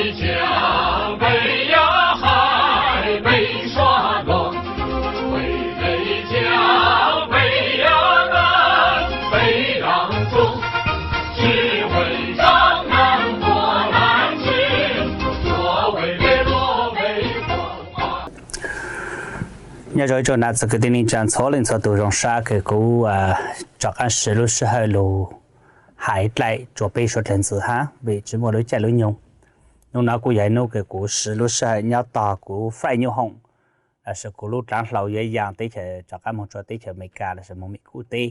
Nyob zoo ib tsoom nam txiv kwv tij neej tsa txhua leej txhua tus, zoo sab kws kuv rov qaab siv lub sij hawm lug has ib dlaim rua peb suav dlawg ntxiv hab vim tsi muaj lub caij lub nyoog. Nub no kuj yog ib nub kws kuv siv lub sij hawm nyob tog kuv faij nyuj hoom, lossis kuv lub dlaav hlau yuav yaa teb chaws rov qaab moog rua teb chaws Amelikas lossis moog Mim Kuj teb.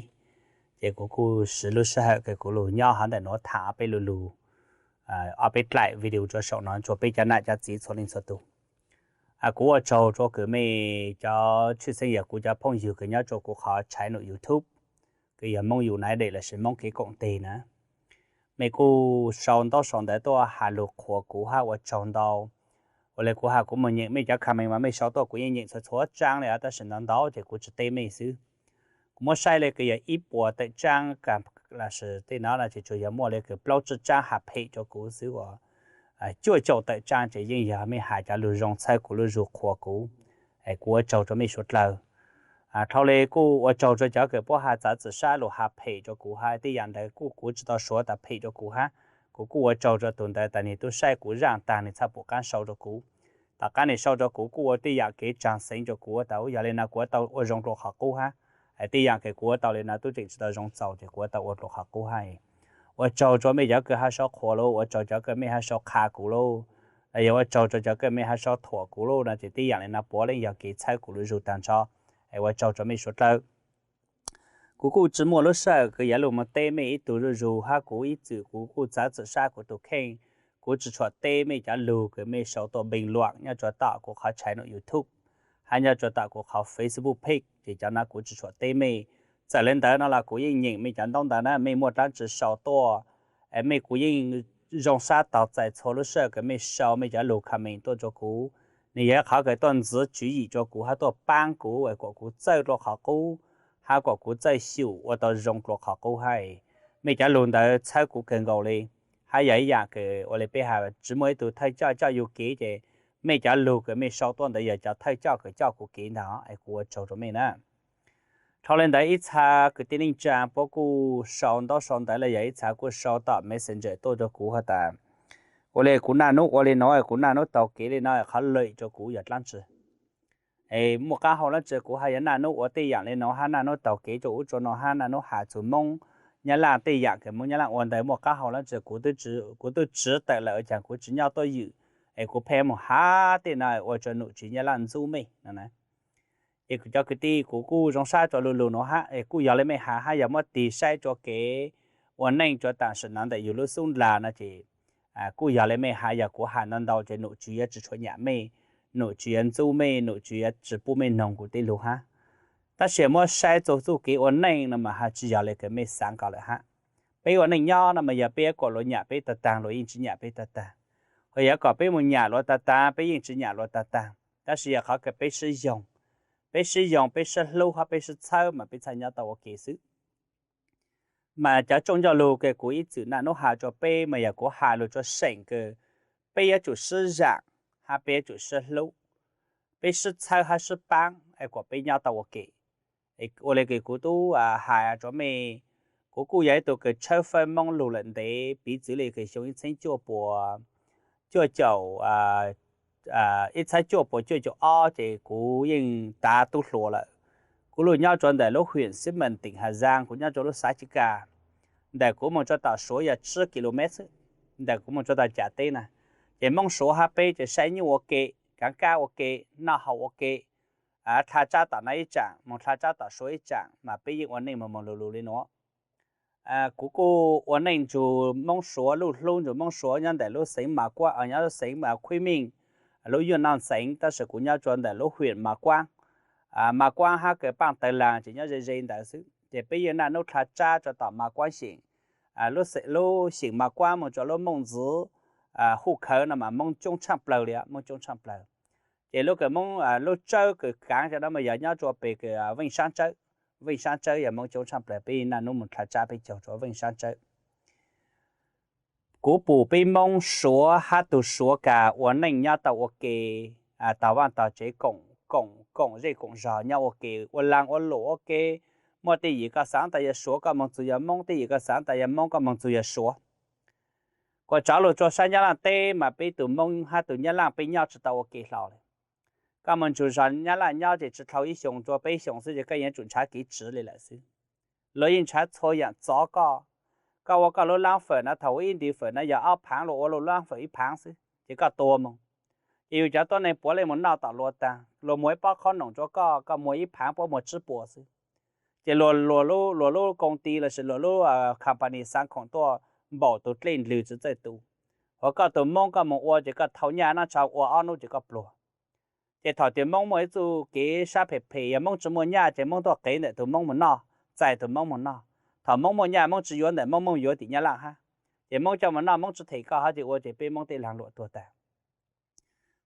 Ces kuv kuj siv lub sij hawm kws kuv lug nyob hov ntawm nuav tham ob peb lu lug, ob peb dlaim video rua saum no rua peb cov nam cov txiv txhua leej txhua tus. Kuv ua tsaug rua kws mej cov tshwj xeeb yog kuv cov phooj ywg kws nyob rua kuv qhov channel YouTube kws yog Moob United lossis Moob kev koom teg na. Mej kuj sau ntaub sau ntawv tuaj has lug qhuas kuv hab ua tsaug ntau. Ua le kuv has kuv moog nyeem mej cov comment mas mej sau tuaj kuv yeej nyeem txhua txhua tsaab le, tab sis ntau ntau ces kuv tsi teb mej xwb. Kuv muab saib le kws yog ib puas tawm tsaab lossis tej no no ces tsuas yog muaj le kws plaub tsib tsaab has phem rua kuv xwb uas cuaj caum tawm tsaab ces yeej yog mej has cov lug zoo txhawb kuv lub zug qhuas kuv. Kuv ua tsaug rua mej suav dlawg. Dhau le kuj ua tsaug rua cov kws puab has txav txim sab lug has phem rua kuv hab tej yaam ntawd kuj kuv tsi tau suav tas phem rua kuv hab. Kuv kuj ua tsaug rua tug ntawd tas nwg tub saib kuv zaaj taag nwg txhaj pum qaab sau rua kuv. Tom qaab nwg sau rua kuv kuj ua tej yaam kev tsaag xeev rua kuv tas yog le no kuv yuav tau ua zoo dlua qhov qub hab. Tej yaam kws kuv ua tau le no tub tseem tsi tau zoo txaus ces kuv yuav tau ua dlua qhov qub hab. Ua tsaug rua mej cov kws has sau qhuas lauj, ua tsaug cov kws mej has sau qha kuv lauj, los yog ua tsaug rua cov kws mej has sau thuam kuv lauj no ces tej yaam le no puav leej yog kev txhawb kuv lub zug taag nrho. Ua tsaug rua mej suav dlawg. Kuv kuj tsi muaj lub sij hawm kws yuav lug moog teb mej ib tug zuj zug hab kuv ib txwm kuv kuj txav txim sab kuv tug kheej. Kuv tsi tshua teb mej cov lug kws mej sau tuaj bình luận nyob rua tom kuv qhov channel YouTube hab nyob rua tom kuv qhov Facebook page ces cov no kuv tsi tshua teb mej. Txawm le ntawd no los kuv yeej nyeem mej cov ntaub ntawv na, mej muaj dlaab tsi sau tuaj, mej kuv yeej zoo sab tog txais txhua lub sij hawm kws mej sau mej cov lug comment tuaj rua kuv. Nwg yog qhov kws tuaj ntxiv tswv yim rua kuv hab tuaj paab kuv es kuas kuv txawj dlua qhov qub hab kuas kuv txawj xyum ua tau zoo dlua qhov qub hab. Mej cov lug ntawd txhawb kuv kawg nkaus le. Hab yog ib yaam kws ua le peb has tsi muaj ib tug thawj coj coj yug kev ces mej cov lug kws mej sau tuaj ntawd yog cov thawj coj kws coj kuv kev ntag es kuv ua tsaug rua mej na. Dhau le ntawd ib txha kwv tij neej tsaa puab kuj sau ntaub sau ntawv los yog ib txha kuj sau tom Messenger tuaj rua kuv has tas, ua le kuv naj nub ua le no, kuv naj nub taug kev le no, qhov lwm rua kuv yog dlaab tsi? Muaj qaab hau dlaab tsi kuv has yog naj nub ua tej yaam le no hab naj nub taug kev rua ub rua no hab naj nub has txug Moob Nyab Laj tej yaam kws Moob Nyab Laj ua ntawd muaj qaab hau dlaab tsi? Kuv twb tsiv tawm lawm ua caag kuv tsi nyob tuaj ywm es kuv pheej moog has tej no ua rua nom tswv Nyab Laj ntxub mej no na. Es cov kwv tij kuv kuj zoo sab rua lu lug nuav hab es kuj yog le mej has hab yog muab tig saib rua kev ua neej rua tam sim no ntawm yug lub xub ntas no ces kuj yog le mej has yog kuv has ntau ntau ces nom tswv yuav tsi tshua nyam mej, nom tswv yuav ntxub mej, nom tswv yuav tsi pub mej noog kuv tej lug hab. Tab sis muab saib txug txuj kev ua neej no mas has tsi yog le kws mej xaav nkaus lawm hab. Peb ua neej nyob no mas yog peb yuav kom luag nyam peb tag tag luag yeej tsi nyam peb tag tag, ho yog kom peb moog nyam luag tag tag peb yeej tsi nyam luag tag tag. Tab sis yog qhov kws peb sib yoog, peb sib yoog peb sib hlub hab peb sib txhawb mas peb txhaj nyob tau ua ke xwb. Mas cov tsoom ncauj lug kws kuv ib txwm naj nub has rua peb mas yog kuv has lug rua seem kws peb yuav tsum sib zaam hab peb yuav tsum sib hlub, peb sib txhawb hab sib paab es kuas peb nyob tau ua ke. Ua le kws kuv tub has rua mej, kuv kuj yog ib tug kws tshawb fawb Moob lug lawm ntev piv txwv le kws xyoo ib txheeb cuaj puas cuaj caum, ib txheeb cuaj puas cuaj caum ob ces kuv yeej tav tub hluas lawm. Kuv lug nyob rua ntawm lub huyện Xín Mần tỉnh Hà Giang, kuv nyob rua lub xav Chi Ka, ntawm kuv moog rua tom Suav yog tsib kilomev xwb, ntawm kuv moog rua tom Cam teb na. Ces Moob Suav hab peb ces saib nyuj ua ke, kaav kab ua ke, noj haus ua ke, dlha tsab tom no ib tsaam moog dlha tsab tom Suav ib tsaam mas peb yeej ua neej moog moog lug lug le nuav. Kuv kuj ua neej nrug Moob Suav, luj hlub nrug Moob Suav nyob ntawm lub xeev Mã Quán, nyob lub xeev Khuib Meej, lub Yuj Naj xeev, tab sis kuv nyob rua ntawm lub huyện Mã Quán. Mã Quán hab kws Paj Tawg Laas ces nyob ze ze ntawd xwb. Ces peb yeej naj nub dlha tsab rua tom Mã Quán xeem. Lub xeem Mã Quán moog rua lub Moob Ntxwv, hu khawv no mas Moob coob tshaaj plawg li, Moob coob tshaaj plawg. Ces lub kws Moob, lub tsawb kws kaav cov no mas yog nyob rua peg kws Veej Saab Tsawb. Veej Saab Tsawb yog Moob coob tshaaj plawg, peb naj nub moog dlha tsab peb caug rua Veej Saab Tsawb. Kuv pum peb Moob Suav hab tug Suav kas ua neej nyob tau ua ke, tog vaaj tog tsev, koom koom zej koom zog nyob ua ke, ua laag ua luam ua ke, muaj tej yim koj xaav tas yog Suav koj moog txug yog Moob, tej yim koj xaav tas yog Moob koj moog txug yog Suav. Kuas tsaav lug tsua sab Nyab Laaj teb mas peb tug Moob hab tug Nyab Laaj peb nyob tsi tau ua ke hlo le. Koj moog ntsug zog Nyab Laaj nyob ces tsi dhau ib xyoos tsua peb xyoos xwb ces koj yeej yuav tsum nrhav kev tsiv le lawm xwb. Luag yeej nrhav txhua yaam txov koj. Koj ua koj lub laab fawm na, thaum ua ib ntiv fawm na yog ob phaav, luag ua luag laab fawm ib phaav xwb ces koj tua moog. Ces yug cov tuab neeg puav leej moog noj tom luag taag, luag muag ib pob qhob noom tsua koj, koj muag ib phaav puab muag tsib puas xwb. Ces luag lub koom ti lossis luag lub company xaav khoom tuaj npaum tug dlej ndlwg tsi txawj tu. Huv koj tug Moob koj moog ua ces koj thau nyaj naj tsau ua ob nub ces koj pluag. Ces thaum twg Moob muaj ib txuj kev sab phem phem, yog Moob tsi muaj nyaj ces Moob tuaj qev ntawm tug Moob moog noj, txais tug Moob moog noj. Thaum Moob muaj nyaj Moob tsi yuav ntawm Moob, Moob yuav tim Nyab Laaj hab. Ces Moob coj moog noj Moob tsi them koj hab ces ua ces peb Moob tej laag luam tuag taag.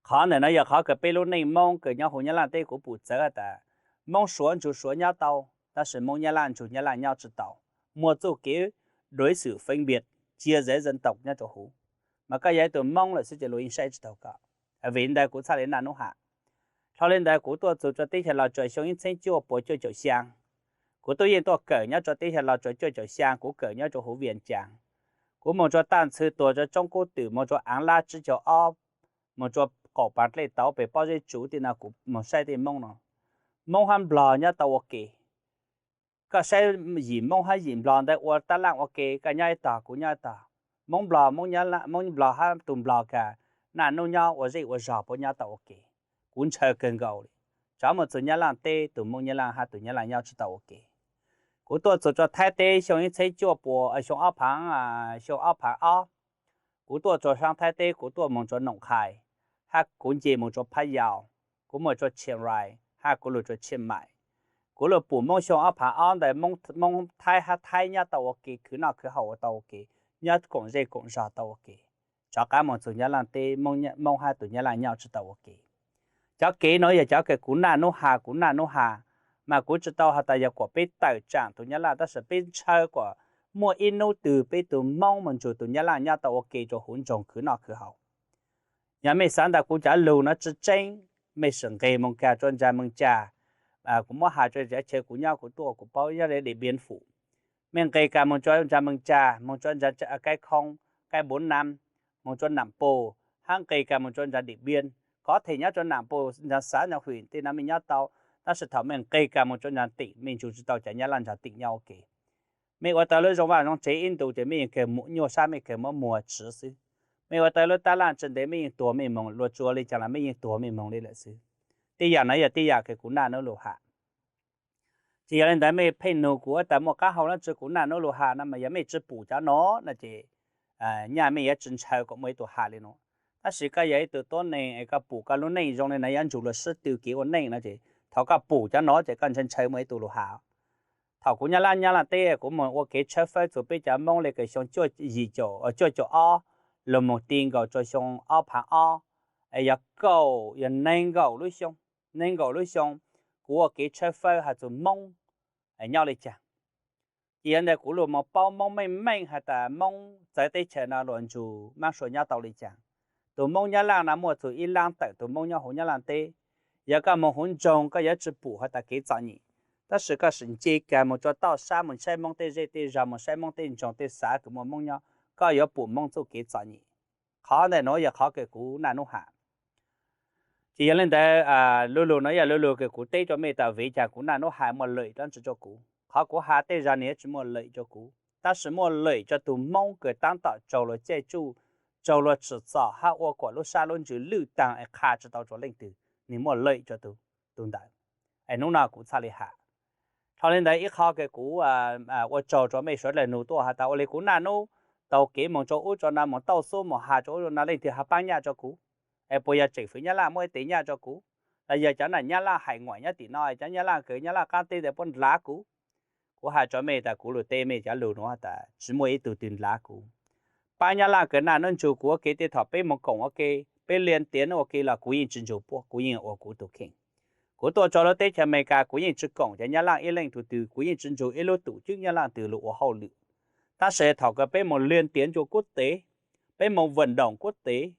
Qhov ntawm no yog qhov kws peb lub neej Moob kws nyob huv Nyab Laaj teb kuv pum txawv has tas Moob Suav ntsug Suav nyob tau, tab sis Moob Nyab Laaj ntsug Nyab Laaj nyob tsi tau. Muaj txuj kev đối xử phân biệt, chia rẽ dân tộc nyob rua huv. Mas koj yog ib tug Moob lawm xwb ces luag yeej saib tsi taug koj. Vim ntawd kuv txhaj le naj nub ham. Dlhau le ntawd kuv tuaj txug rua teb chaws Los Tsuas xyoo ib txheeb cuaj puas cuaj caum xyaa. Kuv tub yeej tuaj kawm nyob rua teb chaws Los Tsuas cuaj caum xyaa, kuv kawm nyob rua huv Vias Cas. Kuv moog rua Taj Ntxhw, tuaj rua Tsoob Kub Twm, moog rua Aav Lab tsib caug ob, moog rua qaum Pas Dlej Tauv pem Pob Zeb Tsuv tej no kuv moog saib tej Moob no. Moob hab Nplog nyob tau ua ke. Koj saib yim Moob hab yim Nplog ntawd ua tab laaj ua ke, koj nyob ib tog kuv nyob ib tog. Moob Nplog, Moob Nplog hab tug Nplog kas naj nub nyob ua zej ua zog puab nyob tau ua ke. Kuv ntshaw kawg nkaus li. Tsov muaj txug Nyab Laaj teb, tug Moob Nyab Laaj hab tug Nyab Laaj nyob tsi tau ua ke. Kuv tuaj txug rua Thaib teb xyoo ib txheeb cuaj puas, xyoo ob phaav, xyoo ob phaav ob. Kuv tuaj rua saab Thaib teb, kuv tuaj moog rua Noom Qhais, hab kuv nce moog rua Phab Yau, kuv moog rua Chiang Rai, hab kuv lug rua Chiang Mai. Kuv lug pum Moob xyoo ob phaav ob ntawd Moob Thaib hab Thaib nyob tau ua ke, khwv noj khwv haus ua tau ua ke, nyob koom zej koom zog tau ua ke. Tsov qaab moog txug Nyab Laaj teb, Moob hab tug Nyab Laaj nyob tsi tau ua ke. Cov kev nuav yog cov kws kuv naj nub has, kuv naj nub has, mas kuv tsi tau has tas yog kuas peb tawm tsaam tug Nyab Laaj, tab sis peb ntshaw kuas muaj ib nub twg peb tug Moob moog ntsug tug Nyab Laaj nyob tau ua ke rua huv nroog khwv noj khwv haus. Yog mej xaav tas kuv cov lug nuav tsi tseeb, mej sim nqeg moog kag rua ntsa Meej Ca. Kuv muab has rua cov chaw kuv nyob kuv tuaj kuv paub nyob Điện Biên Phủ. Mej nqeg kag moog rua ntsa Meej Ca, moog rua ntsa Kaib Khoob, Kaib Npuv Nam, moog rua Nam Pus, hab nqeg kag moog rua ntsa Điện Biên. Kov them nyob rua Nam Pus ntsa xav ntsa hwm tej no mej nyob tau, tab sis thaum mej nqeg kag moog rua ntsa teem mej ntsug tsi tau cov Nyab Laaj ntsa teem nyob ua ke. Mej ua tau lub zoo vaj zoo tsev ib ntus ces mej yeej kawg nyuaj sab, mej kawg muab muag tsiv xwb. Mej ua tau lub tab laaj tsi ntev mej yeej tuag mej moog, luag tsuas le caag los mej yeej tuag mej moog le lawm xwb. Tej yam no yog tej yam kws kuv naj nub lug has. Ces yog le ntawd mej pheej nug kuv tas muaj qaab hau dlaab tsi kuv naj nub lug has no mas yog mej tsi pum cov no no ces nyaj mej yuav tsi ntshaw kuas muaj ib tug has le nuav. Tab sis koj yog ib tug tuab neeg es koj pum koj lub neej zoo le no yuav ntsug luag sib tw kev ua neej no ces thaum koj pum cov no ces koj ntshaw ntshaw muaj ib tug lug has. Thaum kuv nyob Nyab Laaj teb kuv moog ua kev tshawb fawb txug peb cov Moob le kws xyoo yim caum, cuaj caum ob lug moog ti nkaus rua xyoo ob phaav ob, es yog kaum, yog neeg nkaum lub xyoo, neeg nkaum lub xyoo, kuv ua kev tshawb fawb has txug Moob nyob le caag. Ces yog ntawd kuv lug moog paub Moob meej meej has tas Moob txawv teb chaws no luag ntsug maab sua nyob tau le caag. Tug Moob Nyab Laaj no muaj txug ib laab tawm tug Moob nyob huv Nyab Laaj teb. Yog koj moog huv nroog koj yuav tsi pum has tas kev txom nyem, tab sis koj sim nce kag moog rua toj sab moog saib Moob tej zej tej zog, moog saib Moob tej nroog tej xav kws muaj Moob nyob, koj yuav pum Moob txuj kev txom nyem. Qhov ntawm nuav yog qhov kws kuv naj nub has. Ces yog le ntawd, lu lug nuav yog lu lug kws kuv teb rua mej tas vim caag kuv naj nub has muaj lawm dlaab tsi rua kuv. Qhov kuv has tej zag nwg yuav tsi muaj lawm rua kuv, tab sis muaj lawm rua tug Moob kws taab tom raug luag caij tsuj, raug luag tsim txom hab ua kuas lub sab lub ntsws lwj taag es qha tsi tau rua leej twg, nwg muaj lawm rua tug ntawd. Es nub no kuv txhaj le has. Dlhau le ntawd ib qho kws kuv ua tsaug rua mej suav dlawg nug tuaj has tas ua le kuv naj nub taug kev moog rua ub rua no, moog tauj xub moog has rua ub rua no, leej twg has paab nyaj rua kuv? Es puas yog tseem fwv Nyab Laj muab ib tes nyaj rua kuv? Los yog cov nam Nyab Laj hais nguam nyob tim no, cov Nyab Laj kws Nyab Laj qaab teb ntawd puab ndlav kuv? Kuv has rua mej tas kuv lug teb mej cov lug nuav tas tsi muaj ib tug twg ndlav kuv. Paab Nyab Laj kws naj nub ntsug kuv ua ke, tej thaum peb moog koom ua ke, peb lia tiav nub ua ke los kuv yeej tsi ntsug puab, kuv yeej ua kuv tug kheej. Kuv tuaj rua lub teb chaws Amelikas kuv yeej tsi koom cov Nyab Laj ib leej tug twg, kuv yeej tsi ntsug ib lub tum cwb Nyab Laj twg lug ua hauj lwm. Tab sis thaum kws peb moog lia tiav ntsua kuab tev, peb moog vwm ndoom kuab tev,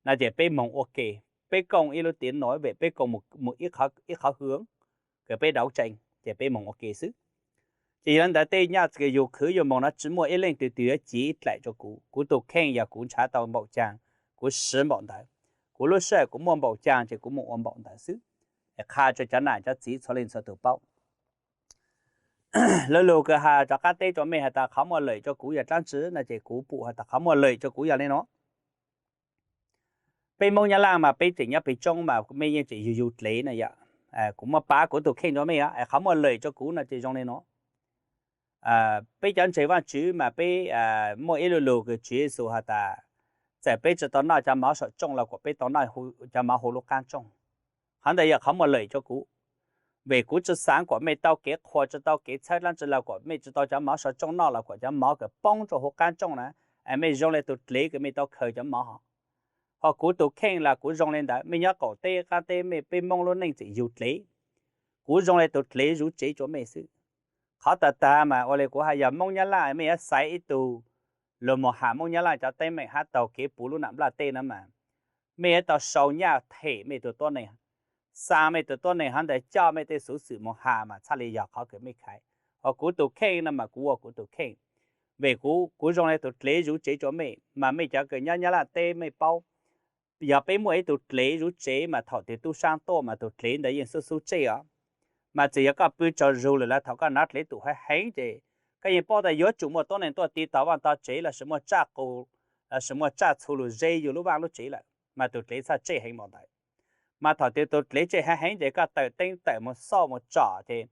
no ces peb moog ua ke, peb koom ib lub tiav nuav vem peb koom mus ib qhov hwv, kws peb dauv tsees ces peb moog ua ke xwb. Ces yog le ntawd tej nyaj yug khwv yug moog no tsi muaj ib leej twg twg yuav ci ib dlaim rua kuv. Kuv tug kheej yog kuv nrhav tau npaum caag, kuv siv npaum ntawd. Kuv lub sij hawm kuv muaj npaum caag ces kuv moog ua npaum ntawd xwb. Qha rua cov nam cov txiv txhua leej txhua tug paub. Lawv lug kws has rov qaab teb rua mej has tas qhov muaj lawm rua kuv yog dlaab tsi no ces kuv pum has tas qhov muaj lawm rua kuv yog le nuav. Peb Moob Nyab Laaj mas peb tseem nyob peg tsoob mas mej yeej tseem yug yug dlev na yom. Kuv muaj pav kuv tug kheej rua mej, qhov muaj lawm rua kuv no ces zoo le nuav. Peb cov ntseeg Vaajtswv mas peb muaj ib lu lug kws Tswv Yexus has tas, txawm peb tsi tau noj cov mov saum tsooj los kuam peb tau noj cov mov huv lub qaab tsooj. Qhov ntawd yog qhov muaj lawm rua kuv, vim kuv tsi xaav kuam mej tau kev qhuas tsi tau kev txhawb dlaab tsi los kuam mej tsi tau cov mov saum tsooj noj los kuam cov mov kws poob rua huv qaab tsooj na, mej zoo le tug dlev kws mej tau khaws cov mov hov. Hos kuv tug kheej los kuv zoo le ntawd, mej nyob qaum teb qaab teb mej peb Moob lub neej tseem yug dlev. Kuv zoo le tug dlev zuv tsev rua mej xwb. Qhov tag tag mas ua le kuv has yog Moob Nyab Laaj mej yuav xaiv ib tug lug moog has Moob Nyab Laaj cov teeb meem hab taug kev puv lub nam nplaj teb na mas, mej yuav tau sau nyaj them mej tug tuab neeg, xaa mej tug tuab neeg hov ntawd coj mej tej xuv xwm moog has mas txhaj le yog qhov kws mej khaiv. Hos kuv tug kheej no mas kuv ua kuv tug kheej, vim kuv zoo le tug dlev zuv tsev rua mej mas mej cov kws nyob Nyab Laaj teb mej paub, yog peb muaj ib tug dlev zuv tsev mas thaum twg tub saab tuaj mas tug dlev ntawd yeej xub xub tsej os. Mas txawm yog koj pw tsaug zug lawm los thaum koj hnav dlev tum heev heev ces koj yeej paub tas yuav tsum muaj tuab neeg tuaj ti tog vaaj tog tsev lossis muaj tsaj qus lossis muaj tsaj txhu lug ze yug lub vaaj lub tsev lawm mas tug dlev txhaj tsej heev npaum ntawd. Mas thaum twg tug dlev tsej heev heev ces koj tawm teeb tawm moog xauj moog tsom ces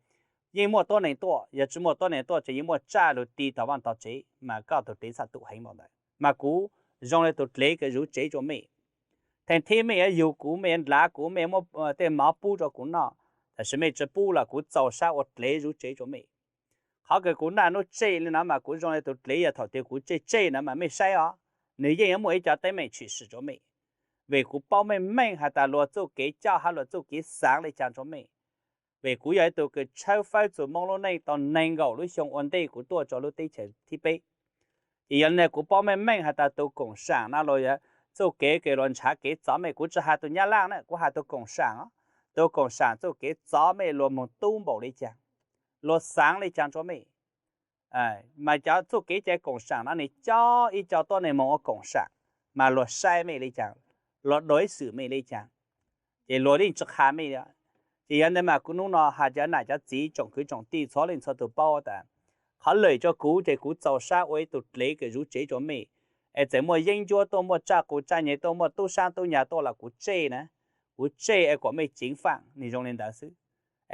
yeej muaj tuab neeg tuaj, yog tsi muaj tuab neeg tuaj ces yeej muaj tsaj lug ti tog vaaj tog tsev mas koj tug dlev txhaj tum heev npaum ntawd. Mas kuv zoo le tug dlev kws zuv tsev rua mej. Theej thib mej yuav yug kuv, mej yuav ndlav kuv, mej muab tej mov pub rua kuv noj, tab sis mej tsi pub los kuv txaus sab ua dlev zuv tsev rua mej. Qhov kws kuv naj nub tsej le no mas kuv zoo le tug dlev, yog thaum twg kuv tsej tsej no mas mej saib os, nwg yeej yuav muaj ib co teeb meem tshwm sim rua mej. Vim kuv paub meej meej has tas luag txuj kev coj hab luag txuj kev xaav le caag rua mej. Vim kuv yog ib tug kws tshawb fawb txug Moob lub neej tau neeg nkaum lub xyoo ua ntej kuv tuaj rua lub teb chaws thib peb. Ces yog le kuv paub meej meej has tas tug koom saam no luag txuj kev kws luag nrhav kev txov mej, kuv tsi has tug Nyab Laaj na, kuv has tug koom saam os. Tug koom saam txuj kev txov mej luag moog tub npaum le caag, luag xaav le caag rua mej. Mas cov txuj kev cai koom saam no nwg coj ib co tuab neeg moog ua koom saam, mas luag saib mej le caag, luag dov ib xwm mej le caag, ces luag yeej tsi qha mej. Ces yog ntawd mas kuv nub no has cov nam cov txiv tsoom kwv tsoom tij txhua leej txhua tug paub tas qhov lawm rua kuv ces kuv txaus sab ua ib tug dlev kws zuv tsev rua mej. Es txawm muaj yeeb ncuab tuaj, muaj tsaj qus tsaj nyeg tuaj, muaj tub saab tub nyag tuaj los kuv tsej na, kuv tsej es kuas mej ceev faam, nwg zoo le ntawd xwb.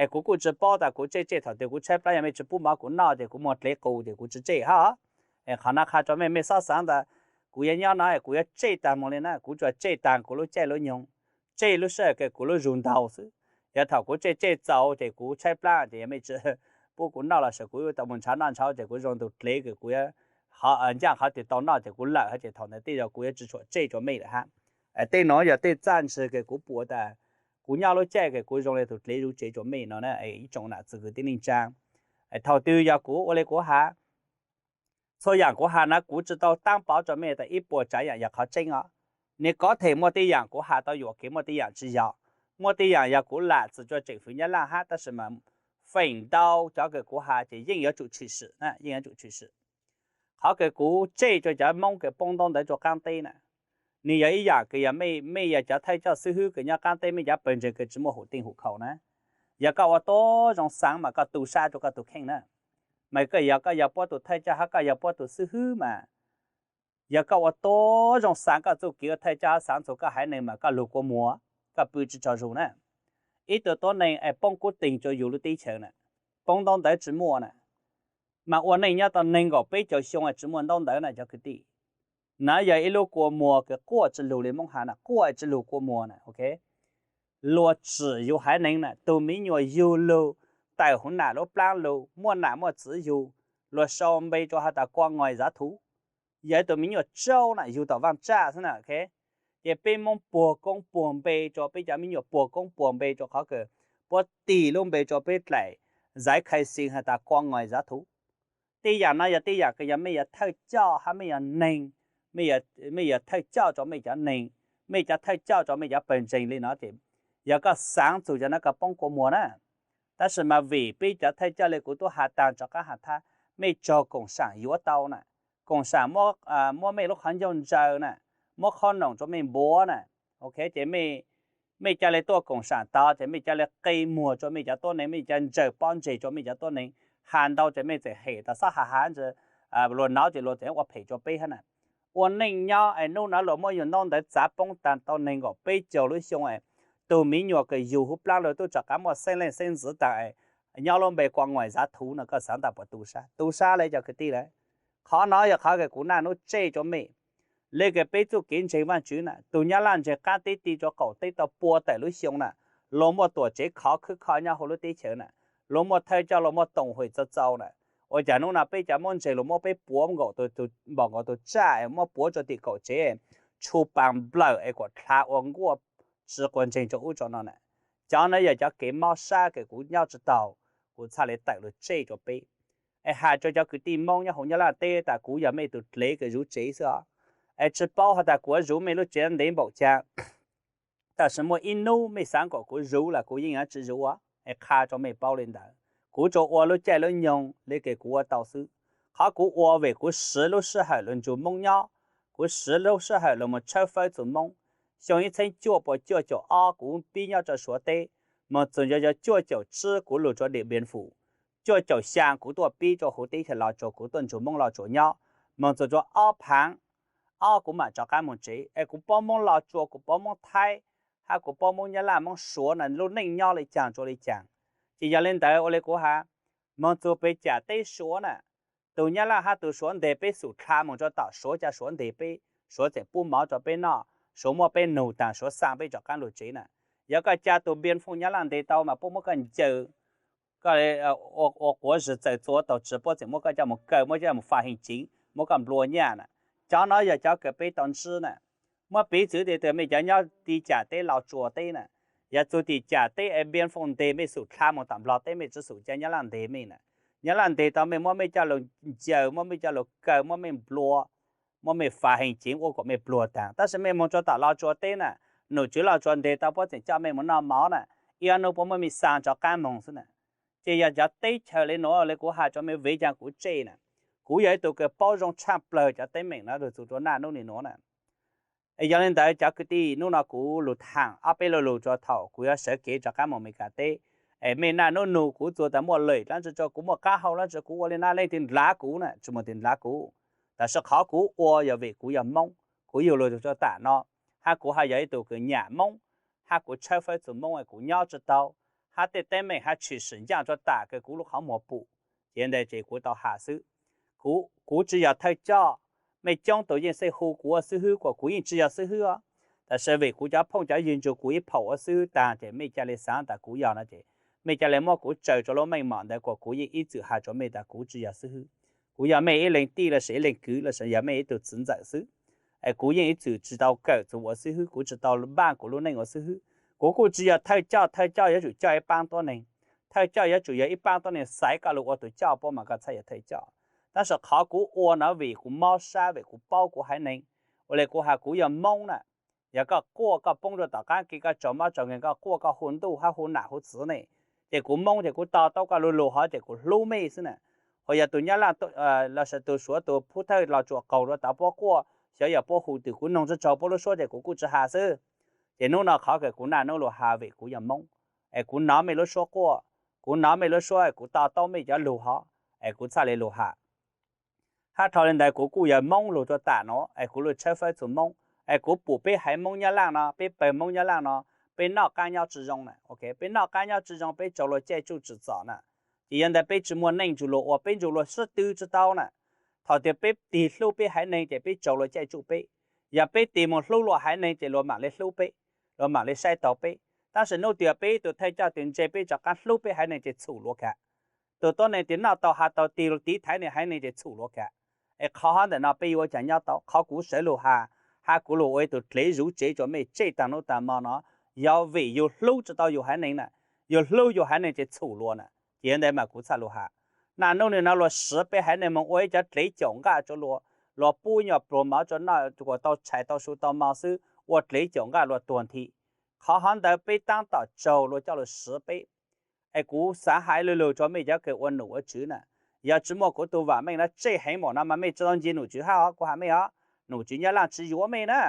Es kuv kuj tsi paub tas kuv tsej tsej thaum twg, kuv tshaib plab yog mej tsi pub mov kuv noj ces kuv muag dlev qus ces kuv tsi tsej hab. Es qhov no qha rua mej, mej xob xaav tas kuv yuav nyob no kuv yuav tsej taag moog le na, kuv tsuas tsej taag kuv lub caij lub nyoog, tsej lub sij hawm kws kuv lub zug ntau xwb. Yog thaum kuv tsej tsej txaus ces kuv tshaib plab ces yog mej tsi pub kuv noj lossis kuv tau mus nrhav noj nrhav ces kuv zoo tug dlev kws kuv ncaaj qhov twg tau noj ces kuv lawm hab ces thaum ntawd tej zaum kuv yuav tsi tshua tsej rua mej lawm hab. Tej nuav yog tej txaj ntsig kws kuv pum tas kuv nyob lub caij kws kuv zoo le tug dlev zuv tsev rua mej no na ib tsoom nam txiv kwv tij neej tsaa. Thaum twg yog kuv ua le kuv has, txhua yaam kuv has na kuv tsi tau taab pov rua mej tas ib puas tsaav yaam yog qhov tseeb os. Nwg kov them muaj tej yaam kuv has tau yuam kev, muaj tej yaam tsi yog. Muaj tej yaam yog kuv lam txim rua tseem fwv Nyab Laaj hab, tab sis mas feem ntau cov kws kuv has ces yeej yuav tsum tshwm sim, yeej yuav tsum tshwm sim. Qhov kws kuv tsej rua cov Moob kws poob ntaub ntawv rua qaab teb na, nwg yog ib yaam kws yog mej, mej yog cov thawj coj xib hwb kws nyob qaab teb, mej cov pawg ntseeg kws tsi muaj hum teej hum khaus na, yog koj ua tau zoo xaav mas koj tu sab rua koj tug kheej na. Mas koj yog, koj yog puab tug thawj coj hab koj yog puab tug xib hwb mas, yog koj ua tau zoo xaav koj txuj kev ua thawj coj hab xaav txug koj haiv neeg mas koj lug kua muag, koj pw tsi tsaug zug na. Ib tug tuab neeg es poob kub teeg rua yug lub teb chaws na, poob ntaub ntawv tsi muaj na, mas ua neej nyob tau neeg nkaum peb caug xyoo es tsi muaj ntaub ntawv na cov kwv tij. Nov yog ib lub kua muag kws quaj tsi lug le Moob has na, quaj tsi lug kua muag na, ok. Luag tsim yug haiv neeg na, tug me nyuam yug lug tawm huv nam lub plaab lug, muaj nam muaj txiv yug, luag sau npe rua has tas kua ngois zav thuv. Yog ib tug me nyuam tsaub na, yug tom vaaj tsaj xwb na, ok. Ces peb Moob puag koob puag npe rua peb cov me nyuam, puag koob puag npe rua qhov kws puab tis lub npe rua peb dlaim zaiv khai xi has tas kua ngois zav thuv. Tej yaam no yog tej yaam kws yog mej yog thawj coj hab mej yog neeg, mej yog thawj coj rua mej cov neeg, mej cov thawj coj rua mej cov pawg ntseeg le no ces yog koj xaav txug cov no koj poob kua muag na. Tab sis mas vim peb cov thawj coj le kuv tub has taag rov qaab has thab, mej raug koom saam yuav tau na, koom saam muab mej lub qhov ncauj ntsaws na, muab qhov noom rua mej npuav na, ces mej ca le tuaj koom saam tod ces mej ca le qe muag rua mej cov tuab neeg, mej ca ntsaws pob ntseg rua mej cov tuab neeg, has ntau ces mej txawm hem tas xob has has ntsi, luag nov ces luag txawm ua phem rua peb hab na. Ua neej nyob es nub nov luag muab yug ntaub ntawv txav poob taag tau neeg nkaum peb caug lub xyoo es tug miv nyuas kws yug huv plaab luag tub rov qaab muaj xeeb leej xeeb ntxwv taag es nyob lub npe kua nguaim zav thuv no koj xaav tas puas tu sab? Tu sab le cov kwv tij le. Qhov no yog qhov kws kuv naj nub tsej rua mej. Le kws peb txuj kev ntseeg Vaajtswv na, tug Nyab Laj ntseeg qaab teb ti rua qaum teb tau pua tawm lub xyoo na, luag muaj tuam tsev khov khwb kho nyob huv lub teb chaws na, luag muaj thawj coj luag muaj toom hwm txaus txaus na. Ua caag nub no peb cov Moob ntseeg luag muab peb puav npaum nkaus tug tsaj, muab puav rua tim kaum tsev, tshu paas nplawm es kuas dlha ua nkuaj tsi quas ntseeg rua ub rua no na. Cov no yog cov kev mob sab kws kuv nyob tsi taug, kuv txhaj le tawm lug tsej rua peb. Es has rua cov kwv tij Moob nyob huv Nyab Laj teb tas kuv yog mej tug dlev kws zuv tsev xwb os. Es tsi paub has tas kuv zuv mej lub tsev ntev npaum caag, tab sis muaj ib nub mej xaav kuas kuv zuv los kuv yeej yuav tsi zuv, es qha rua mej paub le ntawd. Kuv tsuas ua lub caij lub nyoog le kws kuv ua tau xwb. Qhov kuv ua vim kuv siv lub sij hawm lug nrug Moob nyob, kuv siv lub sij hawm lug moog tshawb fawb txug Moob. Xyoo ib txheeb cuaj puas cuaj caum ob kuv pib nyob rua Suav teb, moog txug cuaj caum tsib kuv lug rua Điện Biên Phủ, cuaj caum xyaa kuv tuaj pib rua huv teb chaws Los Tsuas, kuv tuaj nrug Moob Los Tsuas nyob, moog txug rua ob phaav ob kuv maam rov qaab moog tsev. Es kuv paub Moob Los Tsuas, kuv paub Moob Thaib, hab kuv paub Moob Nyab Laj Moob Suav na lub neej nyob le caag rua le caag. Ces yog le ntawd ua le kuv has, moog txug peb cam teb Suav na, tug Nyab Laj hab tug Suav nteg peb xum dlha moog rua tom Suav, ca Suav nteg peb, Suav tseem pub mov rua peb noj, Suav muab peb nug taag, Suav xaa peb rov qaab lug tsev na. Yog koj ca tug npiaj fooj Nyab Laj nteg tau mas puab muab koj ncaws, koj ua quav zim txawm txua taug tsi, puab tseem muab koj coj moog kaw, muab coj moog faj heej ceev, muab koj nplua nyaj na. Cov no yog cov kws peb tau ntsib na. Muab piv txwv tias mej cov nyob ti cam teb Los Tsuas teb na, yog txug tim cam teb es npiaj fooj nteg mej xum dlha moog tom Nplog teb, mej tsi xum ca Nyab Laj nteg mej na. Nyab Laj nteg tau mej, muab mej coj lug ncaws, muab mej coj lug kaw, muab mej nplua, muab mej faj heej ceev ua kuas mej pluag taag. Tab sis mej moog rua tom Los Tsuas teb na, nom tswv Los Tsuas nteg tau puab tseem coj mej moog noj mov na, ib ob nub puab muab mej xaa rov qaab moog xwb na. Ces yog cov teb chaws le nuav le kuv has rua mej vim caag kuv tsej na, kuv yog ib tug kws paub zoo tshaj plawg cov teeb meem no lug txug rua naj nub le nuav na. Es yog le ntawd cov kwv tij, nub no kuv lug thaam ob peb lo lug rua thaum kuv yuav sawv kev rov qaab moog Amelikas teb. Es mej naj nub nug kuv txug tas muaj lwm dlaab tsi rua kuv, muaj qaab hau dlaab tsi, kuv ua le na, leej twg ndlav kuv na? Tsi muaj leej twg ndlav kuv. Tab sis qhov kuv ua yog vim kuv yog Moob, kuv yug lug rua tam no, hab kuv haj yog ib tug kws nyam Moob, hab kuv tshawb fawb txug Moob es kuv nyob tsi tau, hab tej teeb meem hab tshwm sim ncaaj rua tam kws kuv lub qhov muag pum. Ces ntawd ces kuv tau has xwb. Kuv tsi yog thawj coj, mej coob tug yeej xeeb hu kuv ua xib hwb kuas kuv yeej tsi yog xib hwb os. Tab sis vim kuv cov phooj cov ywg nrug kuv ib phaum ua xib hwb taag ces mej ca le xaav tas kuv yog no ces mej ca le muab kuv tsaws rua lub meej mom ntawd kuas kuv yeej ib txwm has rua mej tas kuv tsi yog xib hwb. Kuv yog mej ib leeg tij lossis ib leeg kwv lossis yog mej ib tug txiv ntxawm xwb. Es kuv yeej ib txwm tsi tau kawm txug ua xib hwb, kuv tsi tau npaaj kuv lub neej ua xib hwb. Kuv kuj tsi yog thawj coj, thawj coj yuav tsum coj ib paab tuab neeg. Thawj coj yuav tsum yog ib paab tuab neeg xaiv koj lug ua tug coj puab mas koj txhaj yog thawj coj. Tab sis qhov kuv ua no vim kuv mob sab, vim kuv paub kuv haiv neeg. Ua le kuv has kuv yog Moob na, yog koj quaj koj poob rua tom qaab kev, koj tsaug mob tsaug nkeeg, koj quaj koj hu ntuj hab hu nam hu txiv ne, ces kuv Moob ces kuv to taub koj lug lug hov ces kuv hlub mej xwb na. Ho yog tug Nyab Laj lossis tug Suav tug phub thawj Los Tsuas qaug rua tod puab quaj, xyov yog puab hu twg, kuv noog tsi tsaug puab lub suab ces kuv kuj tsi has xwb. Ces nub no qhov kws kuv naj nub lug has vim kuv yog Moob, es kuv nov mej lub suab quaj, kuv nov mej lub suab, kuv to taub mej cov lug hov, es kuv txhaj le lug has. Hab dhau le ntawd kuv kuj yog Moob lug rua tam nuav es kuv lug tshawb fawb txug Moob, es kuv pum peb haiv Moob Nyab Laj no, peb pawg Moob Nyab Laj no, peb noj qaab nyob tsi zoo na. Peb noj qaab nyob tsi zoo, peb tsaug luag caij tsuj tsim txom na. Ces yog ntawd peb tsi muaj neej nrug luag ua, peb nrug luag sib tw tsi tau na. Thaum twg peb tig hlub peb haiv neeg ces peb tsaug luag caij tsuj peb. Yog peb tig moog hlub luag haiv neeg ces luag maam le hlub peb, luag maam le saib taug peb. Tab sis nub twg peb ib tug thawj coj twg ntse peb rov qaab hlub peb haiv neeg ces txhum luag kag. Tug tuab neeg twg noj tau has tau tig lug tiv thaiv nwg haiv neeg ces txhum luag kag. Es qhov hov ntawm no peb yuav ua caag nyob tau? Qhov kuv sawv lug has, hab kuv lug ua ib tug dlev zuv tsev rua mej tsej taag nub taag mo no, yog vim yug hlub tsi tau yug haiv neeg na. Yug hlub yug haiv neeg ces txhum luag na. Ces yog ntawd mas kuv txhaj lug has. Naj nub nwg no luag siv peb haiv neeg moog ua ib cov dlev caum nqaj rua luag, luag pub nyuag pluag mov rau noj kom tau tshais tau su tau mov xwb, ua dlev caum nqaj luag tuag nthi. Qhov hov ntawd peb tab tom tsaug luag coj los siv peb. Es kuv xav hais lug lug rau mej cov kws ua nom ua tswv na, yog tsi muaj kuv tug vam meej no tsej heev npaum no mas mej tsi tau nce nom tswv hab os, kuv has mej os. Nom tswv Nyab Laj tsi yuav mej na.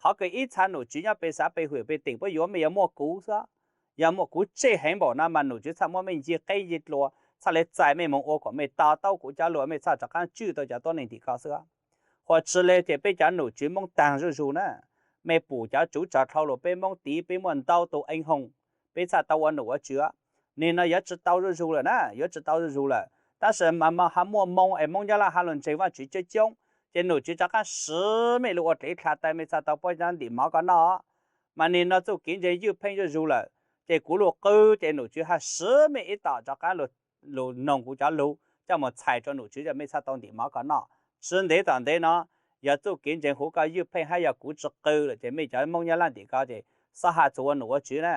Qhov kws ib txha nom tswv nyob peg xav peg hwm peg teem puab yuav mej yog muaj kuv xwb. Yog muaj kuv tsej heev npaum no mas nom tswv txhaj muab mej nce qeb nce dlua, txhaj le txais mej moog ua kom mej to taub kuv cov lug, mej txhaj rov qaab tswj tau cov tuab neeg tim ko xwb. Huam tsi le ces peb cov nom tswv Moob taag zuj zug na. Mej pum cov tsuv tsov dlhau lug peb Moob tiv peb muaj ntau tug eej hoog, peb txhaj tau ua nom ua tswv. Nwg no yuav tsi tau zuj zug lawm na, yuav tsi tau zuj zug lawm, tab sis mas ho muaj moo es Moob Nyab Laj ha lug ntseeg Vaajtswv coob coob, ces nom tswv rov qaab siv mej lug ua dlev dlha taw mej txhaj tau puab ntim mov ko noj. Mas nwg no txuj kev ntseeg ywj pheej zuj zug lawm, ces kuv lug qw ces nom tswv ha siv mej ib tom rov qaab lug noog kuv cov lug coj moog txhais rua nom tswv, mej txhaj tau ntim mov ko noj. Tsi ntev tom ntev no, yog txuj kev ntseeg huv ko ywj pheej hab yog kuv tsi qw lawm ces mej cov Moob Nyab Laj tim ko ces xob ha txug ua nom ua tswv na.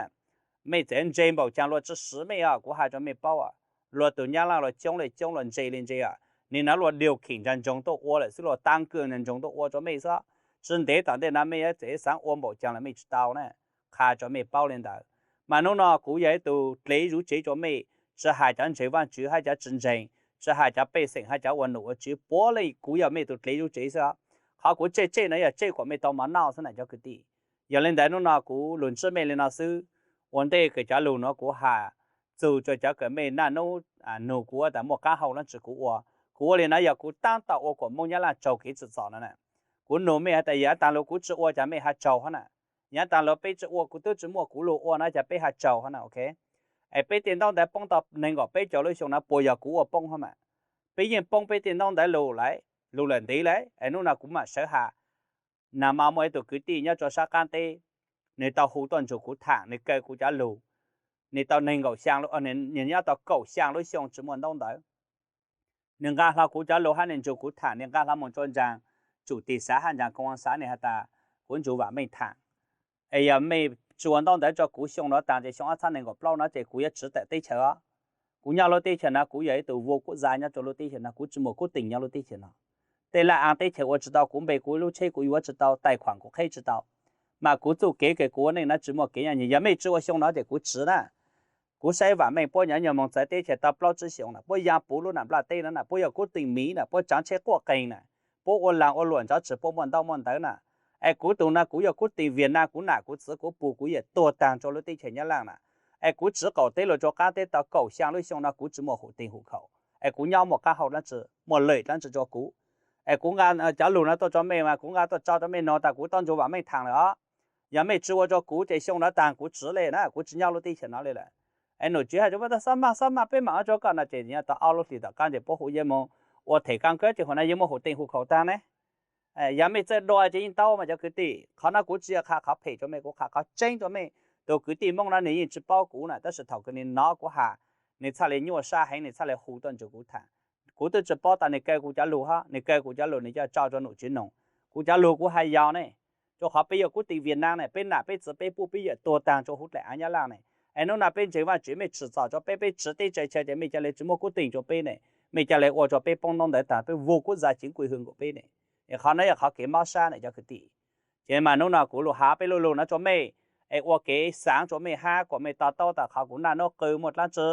Mej txawm ntse npaum caag luag tsi siv mej os, kuv has rua mej paub, luag tug Nyab Laj luag coob le coob, luag ntse le ntse os, nwg no luag điều kiện nraag ntsoog tuaj ua lawm xwb, luag tăng cường nraag ntsoog tuaj ua rua mej xwb. Tsi ntev tom ntej no mej yuav txawm xaav ua npaum caag los mej tsi tau na, qha rua mej paub le ntawd. Mas nub no kuv yog ib tug dlev zuv tsev rua mej, tsi has cov ntseeg Vaajtswv hab cov tsi ntseeg, tsi has cov pej xeem hab cov ua nom ua tswv, puav leej kuv yog mej tug dlev zuv tsev xwb. Qhov kuv tsej tsej no yog tsej kuas mej tau mov noj xwb na cov kwv tij. Yog le ntawd nub no kuv lug ntsib mej le no xwb. Ua ntej kws cov lug nuav kuv has txug rua cov kws mej naj nub nug kuv tas muaj qaab hau dlaab tsi kuv ua. Kuv ua le no yog kuv taab tom ua kuas Moob Nyab Laj tsaug kev tsim txom no na. Kuv nug mej has tas yav taag lug kuv tsi ua cas mej ha tsaug hab na, yav taag lug peb tsi ua, kuv tub tsi muaj kuv lug ua no cas peb ha tsaug hab na, ok. Es peb tej ntaub ntawv poob tau neeg nkaum peb caug lub xyoo no puas yog kuv ua poob hab mas? Peb yeej poob peb tej ntaub ntawv lug lawm, lug lawm ntev lawm. Es nub no kuv mam sawv has, nag mo muaj ib tug kwv tij nyob rua sab qaab teb, nwg tau hu tuaj nrug kuv thaam, nwg kaw kuv cov lug, nwg tau neeg nkaum xyaa, nwg nyob tau kaum xyaa lub xyoo tsi muaj ntaub ntawv. Nwg nqaa hlo kuv cov lug hab nwg nrug kuv thaam, nwg nqaa hlo moog rua nraag tsum tig xav hab nraag koo xav, nwg has tas kuv nrug Vam Meej thaam, es yog mej tsi ua ntaub ntawv rua kuv xyoo no taag ces xyoo ob txhab nees nkaum plaub no ces kuv yuav tsiv tawm teb chaws os. Kuv nyob lub teb chaws no kuv yog ib tug vua kuj za nyob rua lub teb chaws no, kuv tsi muaj kuj teem nyob lub teb chaws no. Tej laj aav teb chaws ua tsi tau kuv npe, kuv lub tsheb kuv yuav tsi tau, tais khuam kuv qheb tsi tau. Mas kuv txuj kev kws kuv ua neej no tsi muaj kev nyob nyias, yog mej tsi ua xyoo no ces kuv tsiv na. Kuv saib Vam Meej puab nyuam nyuag moog txawv teb chaws tau plaub tsib xyoos na, puab yaa puv lub nam nplaj teb no na, puab yog kuj teem miv na, puab tsaav tsheb quaj qeeg na, puab ua laag ua luam nrov tsi puab muaj ntaub muaj ntawv na. Es kuv tug no kuv yog kuj teem Viaj Nam, kuv nam kuv txiv kuv pug kuv yawm tuag taag rua lub teb chaws Nyab Laj na. Es kuv tsiv qaum teb lug rua qaab teb tau kaum xyaa lub xyoo no kuv tsi muaj hum teem hum khaum, es kuv nyob muaj qaab hau dlaab tsi, muaj lawm dlaab tsi rua kuv? Es kuv nqaa cov lug no tuaj rua mej mas kuv nqaa tuaj tso rua mej noog tas kuv tau nrug Vam Meej thaam lawm os. Yog mej tsi ua rua kuv ces xyoo no taag kuv tsiv le na, kuv tsi nyob lub teb chaws no le lawm. Es nom tswv has rua puab tas xob maj, xob maj, peb maam ua rua koj no ces nyob tau ob lub hlis tom qaab ces puab hu yeej moog ua them kaab kab ces huv no yeej muaj hum teem hum khaum taag ne. Yog mej txawj dua ces yeej tau mas cov kwv tij. Qhov no kuv tsi yog qha qhov phem rua mej, kuv qha qhov tseeb rua mej. Tug kwv tij Moob no nwg yeej tsi paub kuv na, tab sis thaum kws nwg nov kuv has, nwg txhaj le nyuaj sab heev, nwg txhaj le hu tuaj nrug kuv thaam. Kuv tub tsi paub tas nwg kaw kuv cov lug hab, nwg kaw kuv cov lug nwg coj tso rua nom tswv noog. Kuv cov lug kuv has yog ne, rua qhov peb yog kuj teem Viaj Nam ne, peb nam peb txiv peb pug peb yawm tuag taag rua huv dlaim aav Nyab Laj ne. Es nub no peb ntseeg Vaajtswv, mej tsim txom rua peb, peb tsiv teb chaws chaw ces mej ca le tsi muaj kuj teem rua peb ne, mej ca le ua rua peb poob ntaub ntawv taag, peb vua kuj za ceev kuj hwm nkaus peb ne. Es qhov no yog qhov kev mob sab ne cov kwv tij. Ces mas nub no kuv lug has peb lub lug no rua mej, es ua kev xaav rua mej hab kuas mej to taub tas qhov kuv naj nub qw muaj dlaab tsi,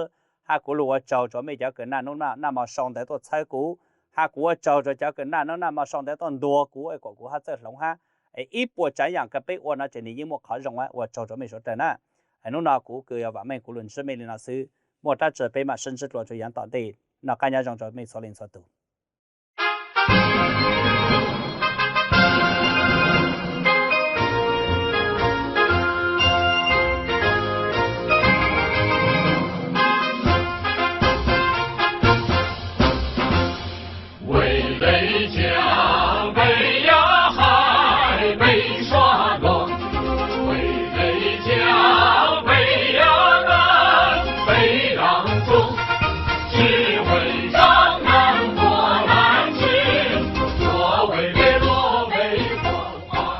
hab kuv lug ua tsaug rua mej cov kws naj nub naj mo sau ntawv tuaj txhawb kuv, hab kuv ua tsaug rua cov kws naj nub naj mo sau ntawv tuaj ntuas kuv es kuas kuv hab txawj hloov hab. Es ib puas tsaav yaam kws peb ua no ces nwg yeej muaj qhov zoo, ua tsaug rua mej suav dlawg na. Es nub no kuv kws yog Vam Meej kuv lug ntsib mej le no xwb, muaj dlaab tsi peb maam sib ntsib dlua rua yaam tom ntej. Noj qaab nyob zoo rua mej txhua leej txhua tug.